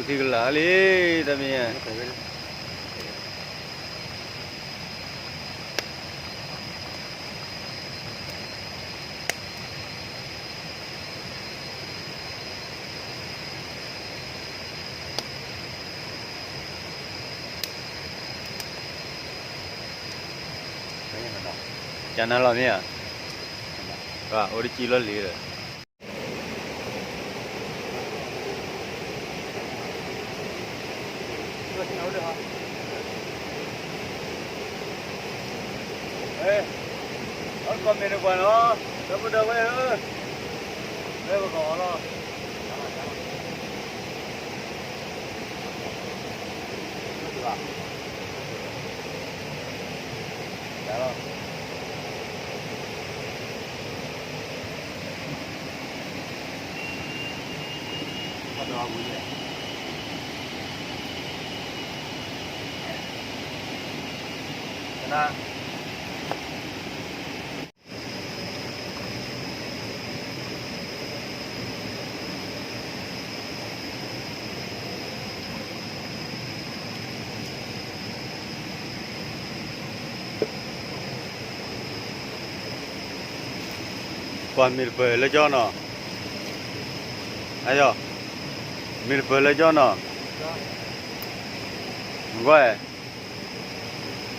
ထံကလၤလံ, တမ့ၢ် ကနၤလီၤမ့ၢ်ဧါ, အိၣ်တကံလီၤလံဒီး အီၣ်ကီၢ်မ့ၢ်တကွၢ်နီၤ, ဒီပုၢ်ဒီဝဲၢ်ဧၢ, လၢပကအီၣ်လီၤ. ကွၢ်မ့ၢ်တပၢၢ်လၢကၠီနီၤ, အယီၤ, မ့ၢ်တပၢၢ်လၢကၠီနီၤ, ကွၢ်,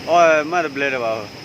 အီၣ်မးတဘျဲးဒီးဘၣ်